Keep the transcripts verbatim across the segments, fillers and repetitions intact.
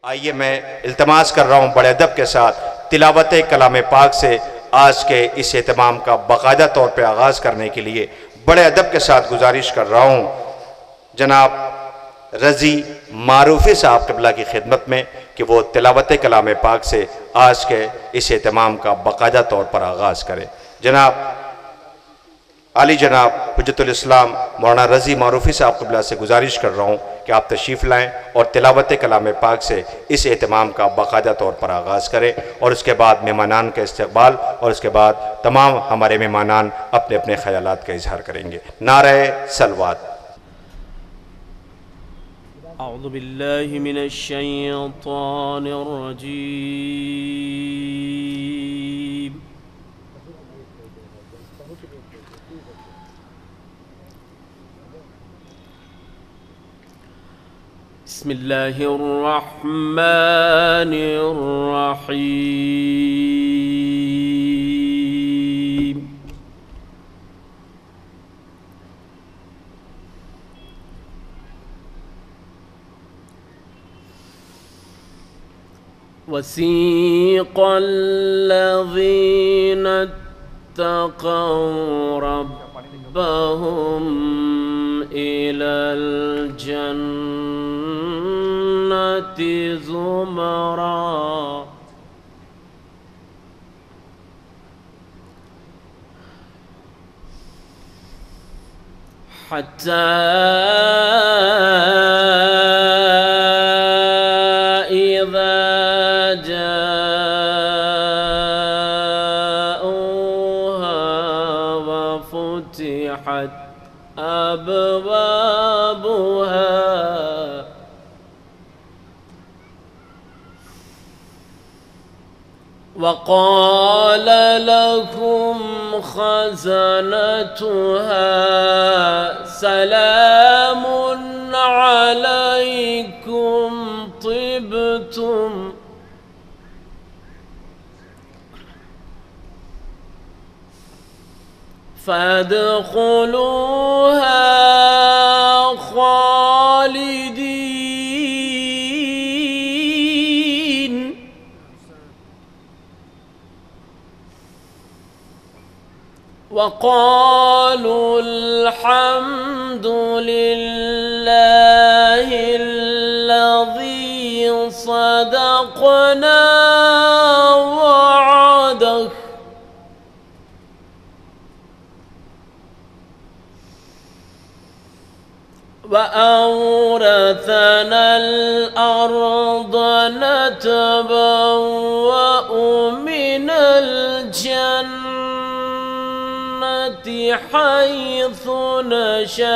آئیے، میں التماس کر رہا ہوں بڑے ادب کے ساتھ تلاوت کلام پاک سے آج کے اس اہتمام کا باقاعدہ طور پہ آغاز کرنے کے لیے بڑے ادب کے ساتھ گزارش کر رہا ہوں جناب رضی معروفی صاحب قبلہ کی خدمت میں کہ وہ تلاوت کلام پاک سے آج کے اس اہتمام کا باقاعدہ طور پر آغاز کریں۔ جناب عالی جناب حجت الاسلام مولانا رضی معروفی صاحب قبلہ سے گزارش کر رہا ہوں کہ آپ تشریف لائیں اور تلاوت کلام پاک سے اس اہتمام کا باقاعدہ طور پر آغاز کریں اور اس کے بعد مہمانان کا استقبال اور اس کے بعد تمام ہمارے مہمانان اپنے اپنے خیالات کا اظہار کریں گے۔ نعرہ صلوات۔ أعوذ بالله من الشيطان الرجيم. بسم الله الرحمن الرحيم. وسيق الذين اتقوا ربهم إلى الجنة زمرا حتى إذا جاءوها وفتحت أبوابها وقال لهم خزنتها سلام عليكم طبتم فادخلوها خالدين وقالوا الحمد لله الذي صدقنا وعده وأورثنا الأرض نتبوأ من الجنة حيث نشاء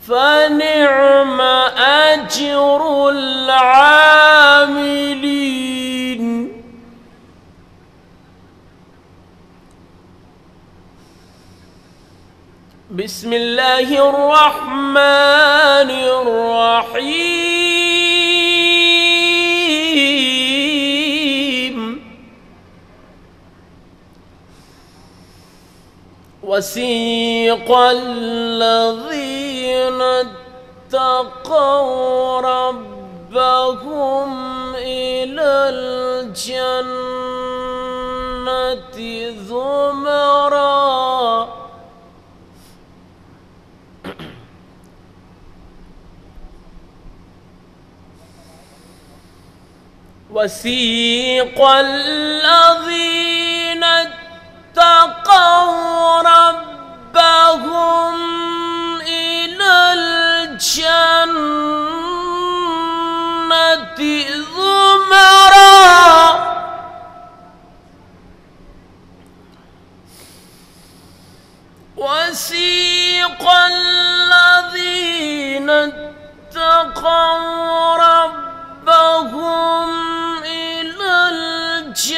فنعم أجر العاملين. بسم الله الرحمن الرحيم. وسيق الذين اتقوا ربهم إلى الجنة زمرا وسيق الذين اتقوا ربهم إلى الجنة زمرا وسيق الذين اتقوا ربهم إلى الجنة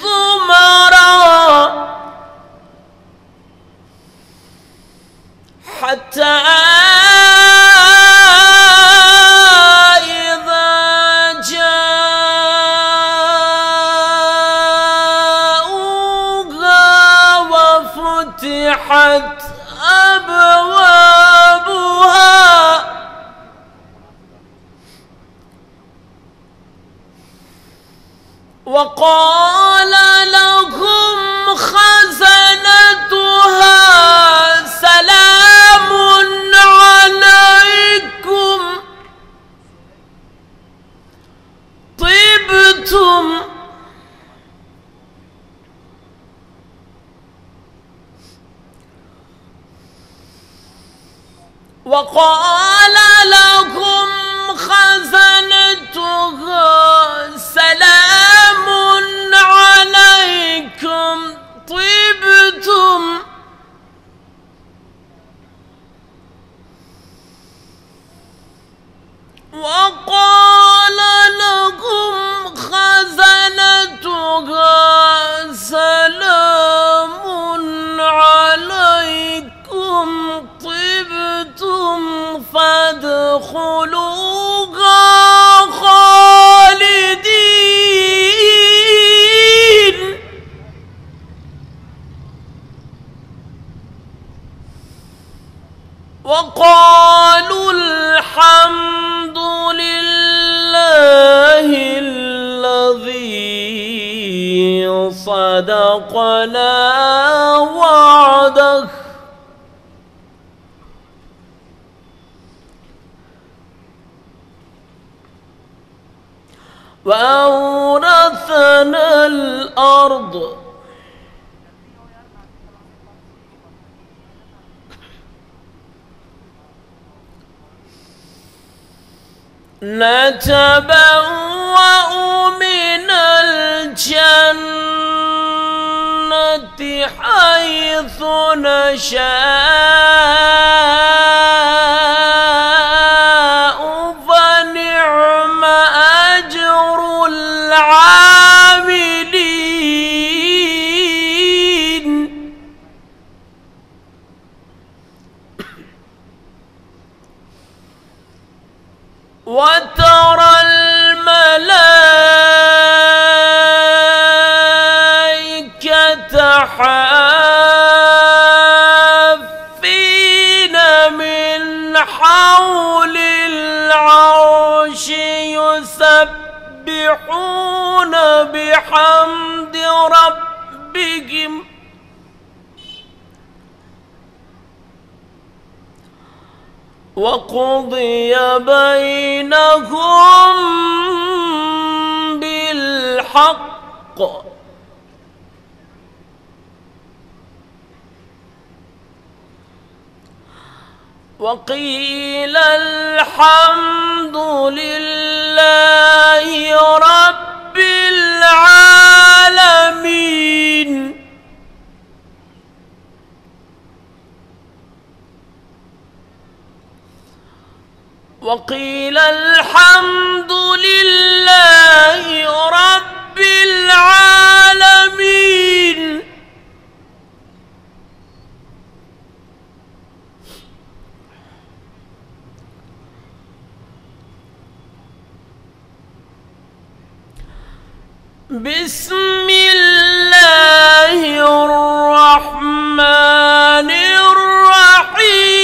زمرا حتى إذا جاءوها فتحت أبوابها وقال لهم خزنتها سلام عليكم طبتم. وقال لهم خزنتها سلام عليكم طبتم. وقال لهم خزنتها سلام عليكم طبتم فادخلوها خالدين. وقالوا الحمد لله الذي صدقنا وعده وأورثنا الأرض نتبوأ من الجنة حيث نشاء فنعم أجر العاملين. وترى الملائكة حافين من حول العرش يسبحون بحمد ربهم وقضي بينهم بالحق وقيل الحمد لله رب العالمين. وقيل الحمد لله رب العالمين. بسم الله الرحمن الرحيم.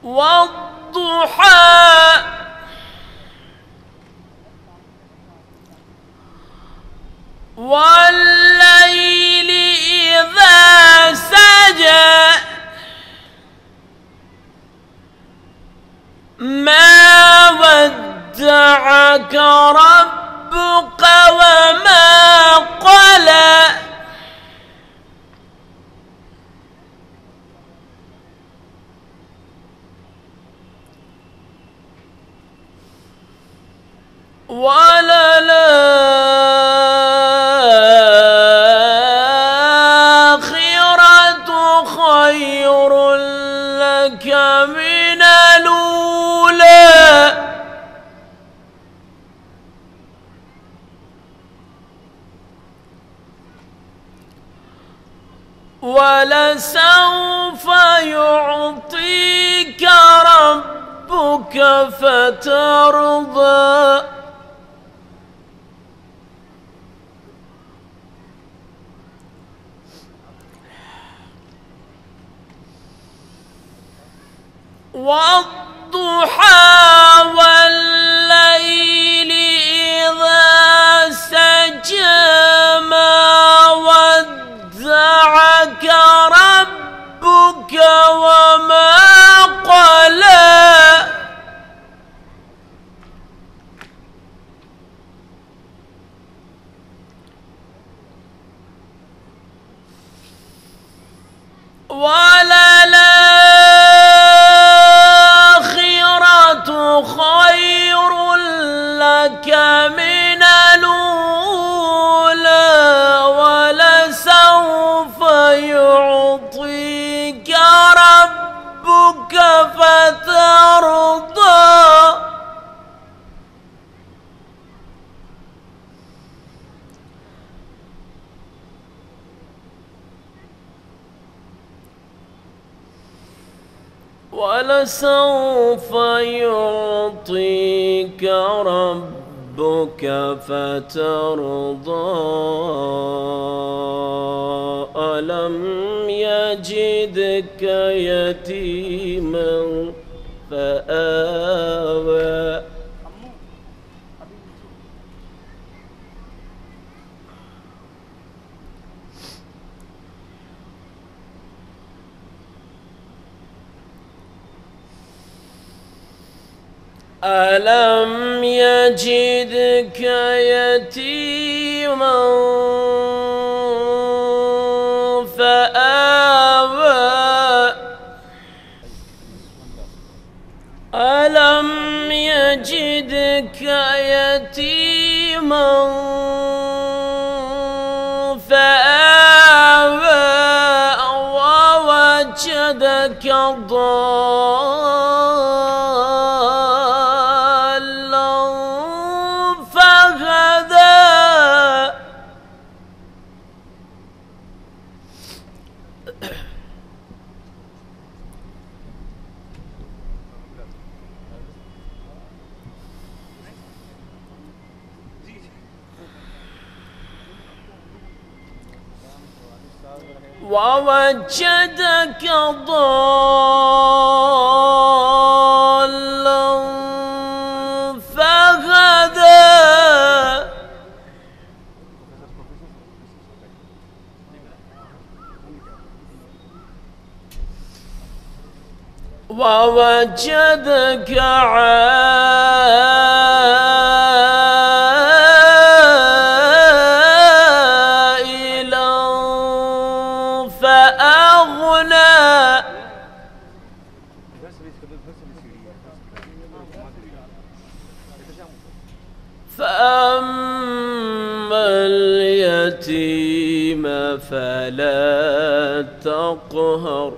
والضحى. والليل إذا سجى. ما ودعك ربك وما قلى. وللآخرة خير لك من الأولى. ولسوف يعطيك ربك فترضى. والضحى والليل إذا سجى. ما ودعك ربك وما قلى. وللآخرة خير لك من الأولى ولسوف يعطيك ربك فترضى. ولسوف يعطيك ربك فترضى. ألم يجدك يتيما فآوى. ألم يجدك يتيما فآوى. ألم يجدك يتيما فآوى. ووجدك ضالا فهدى. ووجدك ضالا فهدى. ووجدك عائلا فأغنى. فأما اليتيم فلا تقهر.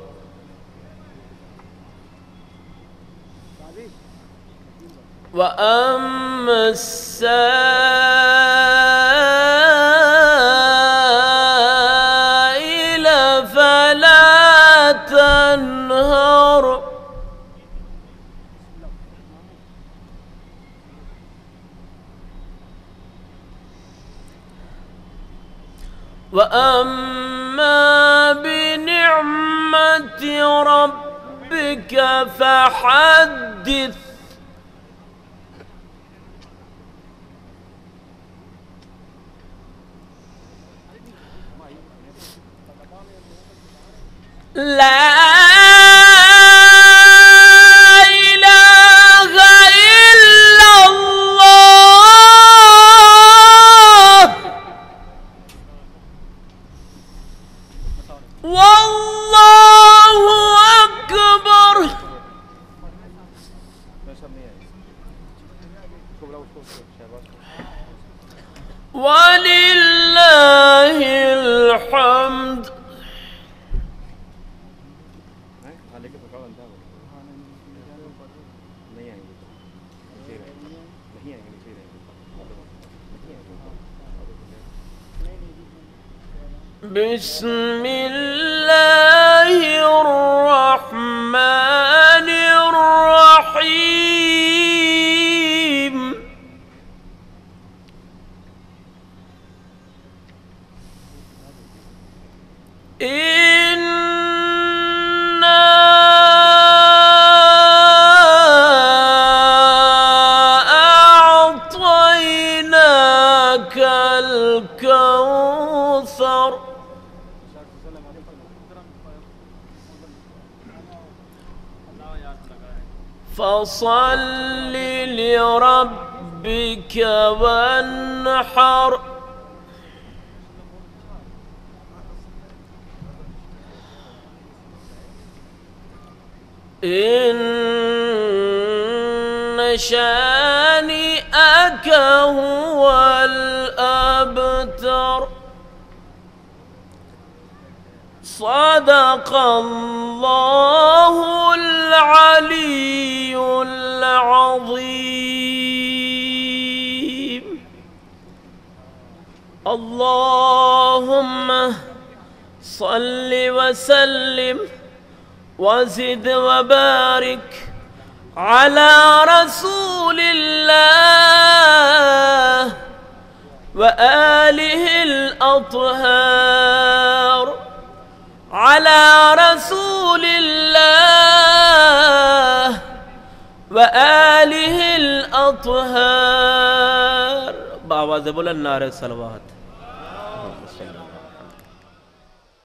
وأما السائل فلا تنهر. وأما بنعمة ربك فحدث. لا إله إلا الله. والله أكبر. ولله الحمد. بسم الله الرحمن الرحيم. فصل لربك وانحر. إن شانئك هو الأبتر. صدق الله العلي العظيم. اللهم صل وسلم وزد وبارك على رسول الله وآله الأطهار، على رسول الله وآله الأطهار. بآواز بلند نعرہ صلوات.